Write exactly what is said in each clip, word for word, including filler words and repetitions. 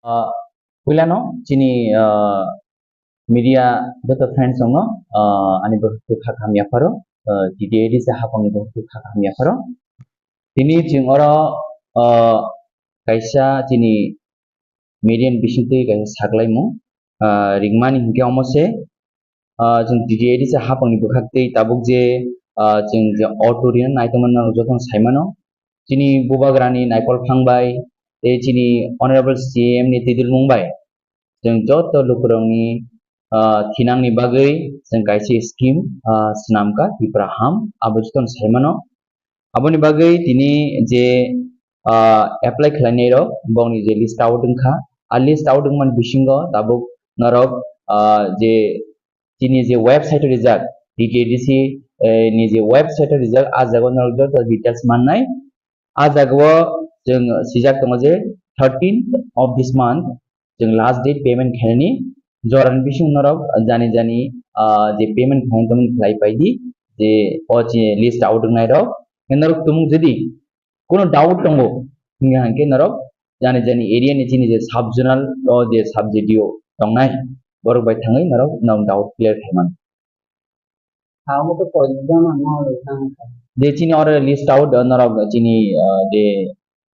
Ah, puilano chini, ah, media joto friends rokno, ah, ani bwkhak kha kaham yapharo, ah, T T A D C hapangni bwkhak kha kaham yapharo. Tini chwng oro, ah, kaisa chini media ni bisingtwi kaisa saklaimung, ah, ringmani hinkhe omo se, ah, chwng T T A D C hapangni bwkhaktwi tabuk je, ah, chwng je auto rina naitongmani norok jotono saimano. Chini bubagrani Naikol Phang bai, tei chini Honorable C M ni twidulmung bai, chwng joto lukurokni, ah, thinangni bagwi chwng kaisa scheme, ah, swnamkha Tipra Ham, abo jotono saimano. Aboni bagwi tini je, ah, apply khlainai rok, bongni je list out wngkha, a list out wngmani bisingo tabuk norok, ah, je chini je website o rijak, T T A D C, eh, ni je website o rijak, ah jaga o norok joto details mannai. Ah jaga o chwng swijak tongo je thirteenth of this month chwng last date payment khainani, jorani bising norok jani jani, ah, je payment khainani tongmani khlai paidi, je o je list out wngnai rok, norok tumung jodi kuno doubt tongo, hinkhe norok jani jani area ni chini je sub zonal o je sub G D O tongnai, borok bai thangwi norok norok doubt clear khaimano. Abo to pojak jana no tang. Je chini oro list out, uh, norok chini, uh, je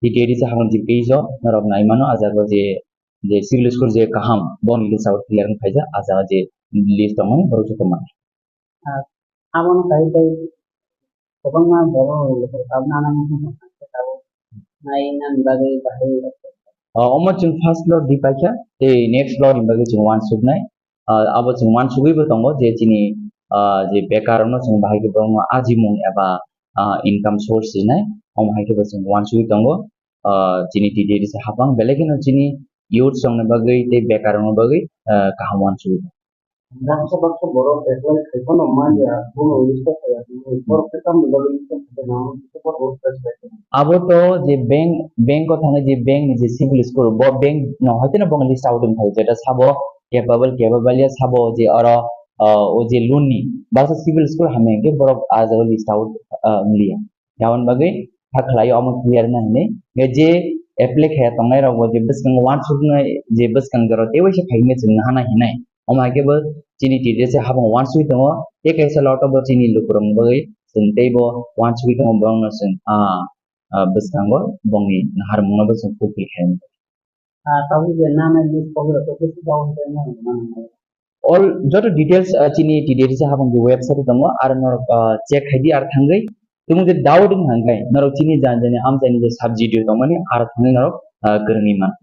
T T A D C hapang je page o norok naimano, ah jaga o je, je civil score je kaham boni list out clear wng khaijak, ah jaga je list tongmani borok joto mano. Ah, aboni tei tei kwbangma borok rok tabuk nana nai nani bagwi bahai. Ah, omo chwng first floor di paikha, tei next floor ni bagwi chwng uansuknai. Ah, abo chwng uansugwi bo tongo je chini, ah, je bekar rokno chwng bahai khe borokno ajimung eba, ah, income source rinai, omo hai khe bo chwng uansugwi tongo, ah, chini T T A D C hapang, belai kheno chini youth rokni bagwi tei bekar rokni bagwi, ah, kaham uansugwi tongo. Baksa baksa borok apply khai phano manya, bono register khaiya, borok khe tamni bagwi register khai phano, borok apply khai phano. Abo to je bank, bank o thangwi je bank ni je civil score, bo bank no hai kheno bo list out wng kha, jeta sabo capable, capable ya sabo je oro, ah, o je loan ni baksa civil score hamya hwnkhe borok ah jaga list out, ah, wng liya. Aboni bagwi kha khlai omo clear na hinwi. Hwnkhe je apply khaiya tongnai rok bo je bwskango uansuknai je bwskang jora tei waisa phai hwnwi chwng nahana hinai. Omo hai khe bo chini T T A D C hapang uansugwi tongo. Tei kaisa lot o bo chini lukurokni bagwi chwng tei bo uansugwi tongo borokno chwng, ah, ah, bwskango bongni naharmungno bo chwng fulfill khaimani. Ah, tabuk je nana list kok rok khe bisi jagao khe nang nang. All joto details, ah, chini T T A D C hapang je website tongo, aro norok, ah, check khai di, aro thangwi tumung je doubt wng hangkai norok chini jani jani amchaini je sub G D O tongmani aro thangwi norok, ah, kwrwngwi man.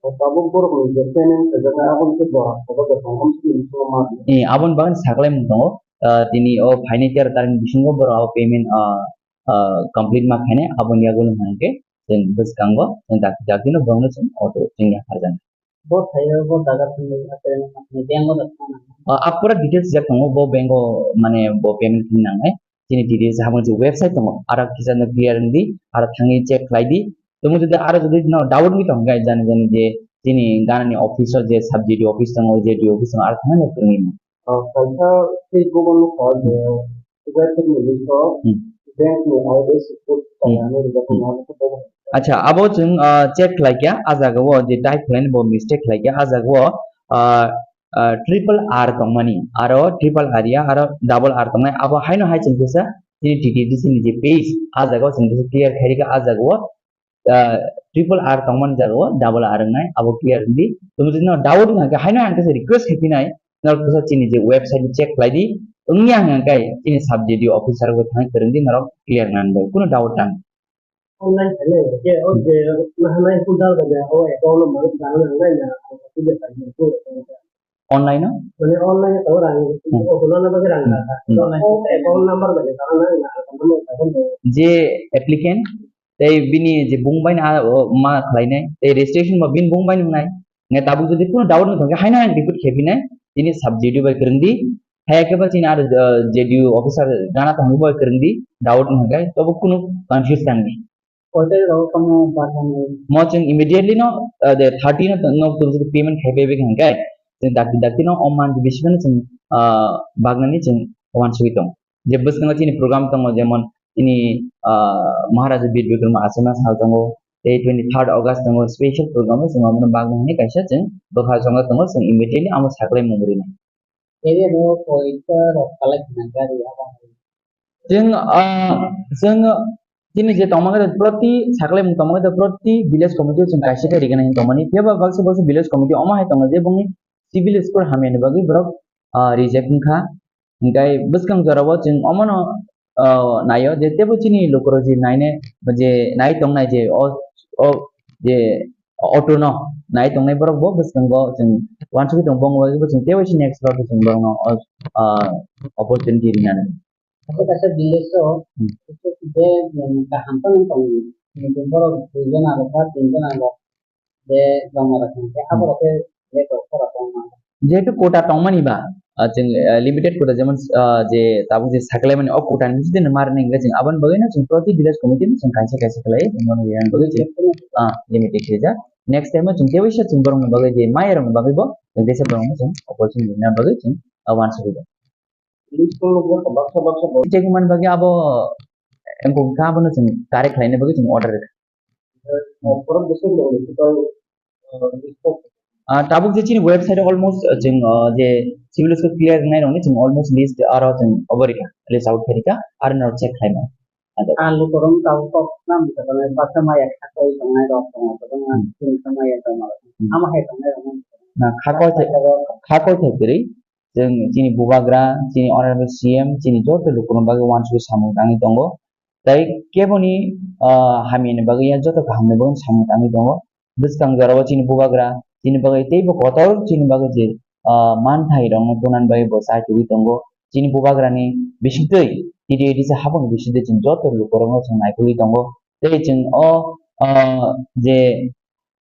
O tabuk borok ni je payment khaijak nai, aboni khe bo, bo, bo, tongthom simi bisingo ma. Eh, aboni bagwi saklai mung tongo, ah, tini o phainai tero tarikni bisingo borok abo payment, ah, ah, complete ma khainai, aboni yagulo hwnkhe chwng bwskango chwng dakti dakti no borokno chwng auto chwng yapharjaknai. Bo thaio bo jaga thangwi achaino thangwi bank o da thangna. Ah, ah, pura details jak tongo, bo bank o mane bo payment khe nangnai. Chini T T A D C hapang je website tongo, aro kisa no clear wng di, aro thangwi check khlai di. Tamo jodi aro jodi no doubt wngwi tong khe jani jani je chini gana ni office o je sub G D O office tongo, J D O office tongo, aro thangwi no kwrwngwi mano. Ah, kaisa tei Google no kha je website ni link o Hmm. bank ni I F S C code Hmm. tongmani rijak Hmm. tongmani khe bo. Acha, abo chwng, ah, check khlai kha, ah jaga o je type khlai bo mistake khlai kha, ah jaga o, ah, ah, triple R tongmani, aro triple R ya, aro double R tongnai, abo haino hai chwng kisa chini T T A D C ni je page, ah jaga o chwng kisa clear khai rikha, ah jaga o, ah, triple R tongmani jaga o double R wngnai, abo clear wng di. Tamo jodi no doubt wng kha, haino ang kisa request khai phinai, norok kisa chini je website check khlai di, wngya hwnkha khe chini sub G D O officer bo thang kwrwng di, norok clear nang bai, kuno doubt tang. Online khainai, je o je nahanai full dal khainai, o account no manwi dal nangnai na, o full dal khainai, full account. Online no? Mane online o rang, Hmm. O hwnna bagwi rang Hmm. rang. Hmm. O account number bai rang rang na, account number bai rang rang. Je applicant, tei bini je bung bai na, o ma khlainai, tei registration bo bini bung bai nungnai. Nge tabuk jodi kuno doubt wng thangkhe haino haino repeat khe phinai, chini sub G D O bai kwrwng di, haya khe ba chini aro, uh, J D O officer gana tongwi bai kwrwng di, doubt wng thangkhe tobo kuno confuse tang di. Koita rok tamo bagani? Mo chwng immediately no, uh, the thirty no, no, tong jodi payment khai bai bai hwnkhe, chwng dakti dakti no o month bisi phano chwng, uh, bagnani chwng uansugwi tongo. Je bwskango chini program tongo, jemon chini, ah, Maharaja Bir Bikrama Achana sal tongo, tei twenty third August tongo special program o chwng omono bagwi hwnwi kaisa chwng bwkha chonga tongo chwng immediately amo saklai mung rwna. Area no poisa rok kalai khna gari abo hai. Chwng, ah, chwng chini je tongma khe proti saklai mung tongma khe proti village committee o chwng kaisa khe rigana hin tongmani. Phiya ba baksa baksa village committee omo hai tongo je bongni civil score hamya ni bagwi borok, ah, reject wngkha. Hinkhe bwskang jorao chwng omono, ah, naio je teibo chini lukurok je naine, je nai tongnai je o, o je auto no nai tongnai borok bo bwskango chwng uansugwi tongo, bongni bagwi bo chwng teibo next round o chwng borokno o, ah, opportunity rinani. Kaisa kaisa village o Hmm. je, um, kaham tongwi tongo, borok duijon aro ba tinjon aro je joma rok hwnkhe aborok khe je kok khorok tongma. Jehetu quota tongmani ba, ah, chwng, ah, limited quota, jemon, ah, je tabuk je saklaimani o quota ni bising de mar ni hwnkhe chwng aboni bagwi no chwng proti village committee no chwng kaisa kaisa khlai mano yang bagwi chwng, ah, limited khe ja. Next time o chwng tei waisa chwng borok ni bagwi je maya rok ni bagwi bo chwng teisa borok no chwng opportunity na bagwi chwng, ah, uansugwi. Check man bagwi abo engkong kha abono chwng correct khlaina bagwi chwng order rwkha. Ah, tabuk je chini website o almost, ah, chwng, ah, je civil score clear wngnai rokni chwng almost list aro chwng obo rikha, list out khairikha, aro norok check khlaima. Alu korom tabuk kok nam khe tongnai, baksa maya khakoi tongnai rok tongo, kwbangma Hmm. chini khe maya tongma rok. Hmm. Ama hai tongnai rok no. Na khakoi thai, khakoi thai kwrwi. Chwng chini bubagra, chini honorable C M, chini joto lukurokni bagwi uansugwi samung tangwi tongo. Tei keboni, ah, hamyani bagwi ya joto kahamni bagwi samung tangwi tongo. Bwskang jorao chini bubagra, chini bagwi teibo kotor chini bagwi je, ah, manthai rokno tonani bagwi bo chai tugwi tongo. Chini bubagrani bisingtwi, T D A D C habangni bisingtwi chwng joto lukurokno chwng naikolwi tongo. Tei chwng o, ah, je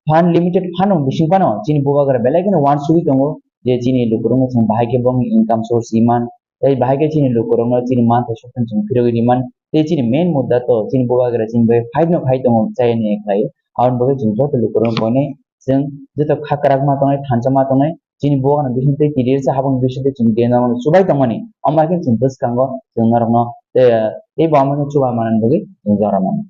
phan limited phano bising phano chini bubagra belai kheno uansugwi tongo je chini lukurokno chwng bahai khe bongni income source iman, tei bahai khe chini lukurokno chini manthai sokthai chwng phirogwi riman, tei chini main mudda to chini bubagra chini bai fight no khai tongo chayani khlai. Aboni bagwi chwng joto lukurokno koinai chwng joto kha kwrak ma tongnai, thansa ma tongnai, chini bubagrano bising tei T D A D C habangni bising tei chwng D N R no chubai tongmani, omo hai khe chwng bwskango chwng norokno tei, tei bo omo khe chuba manani bagwi chwng jora mano.